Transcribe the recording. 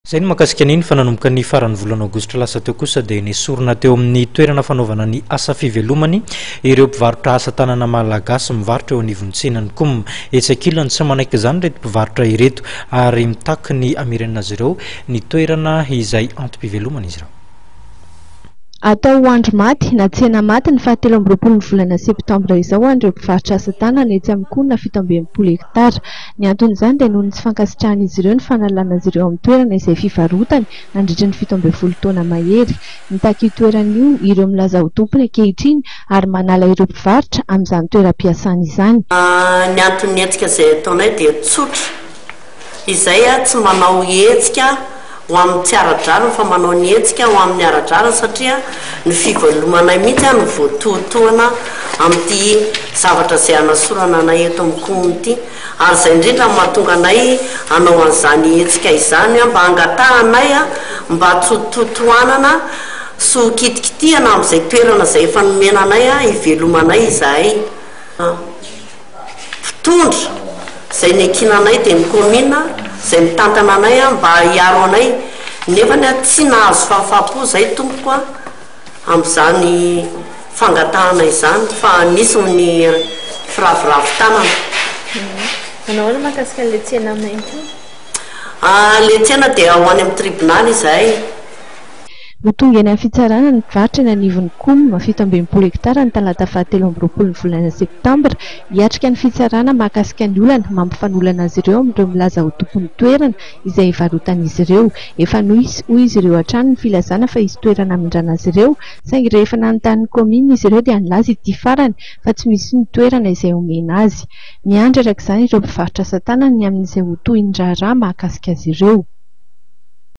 Izay no mahakasika an'iny fa nanomboka ny faran'ny volana aogositra lasa teo kosa dia nesorina teo amin'ny toerana fanaovana ny asa fivelomany ireo mpivarotra asa tanana malagasy mivarotra eo anivon'ny tsenan'ny Com. Etsy ankilany, tsy manaiky izany ireto mpivarotra ireto ary mitaky ny hamerenana azy ireo ny toerana izay antom-pivelomana izy ireo. Atao ho andro maty na tsena maty ny fahatelo amby roapolo ny volana septambra izao ho an'ireo mpivarotra asa tanana etsy amin'ny Coum 67 hektara. Ny anton'izany dia noho ny tsy fankasitrahan'izy ireo ny fanalana azy ireo amin'ny toerana izay fivarotany nandritra ny 17 taona mahery. Mitaky io toerana io ireo milaza ho tompony ankehitriny ary manala ireo mpivarotra amin'izany toeram-piasana izany. Ny anton'ny hetsika izay ataonay dia tsotra, izay tsy manao hetsika ho amin'ny tsy ara-drariny fa manao ny hetsika ho amin'ny ara-drariny satria ny fivelomanay mihitsy no voatohitohana amin'ity zavatra izay hanasorana anay eto amin'ny commune ity ary izay indrindra no mahatonga anay hanao an'izany hetsika izany mba hangatahanay mba tsy ho totohanana sy ho kitikitihana amin'izay toerana izay efa nomena anay hivelomanay izahay. Mpitondra izay niankinanay dia ny kaominina izay mitantana anay mba hiaro anay nefany tsy nahazo fahafaham-po izay tompoko a amin'izany fangatahana izany fa nisy ny firaviravin-tanana. Manao ahoana mahakasika an'ilay tsena mainty io? Ilay tsena dia ho any amin'ny tribonaly izahay. No tonga eny amin'ny fitsarana ny mpivarotra eny anivon'ny Coum 67 hektara ny talata fahatelo amby roapolo ny volana septambra hiatrika ny fitsarana mahakasika ny olana mampifanolana azy ireo amin'ireo milaza ho tompon'ny toerana izay hivarotan'izy ireo. Efa nisy hoy izy ireo hatrany ny filazana fa hisy toerana hamindrana azy ireo saingy rehefa nanontany ny kaominina izy ireo dia nilaza ity farany fa tsy misy ny toerana izay omena azy. Miandry araka izany ireo mpivarotra asa tanana ny amin'izay ho tohin'ny raharaha mahakasika azy ireo.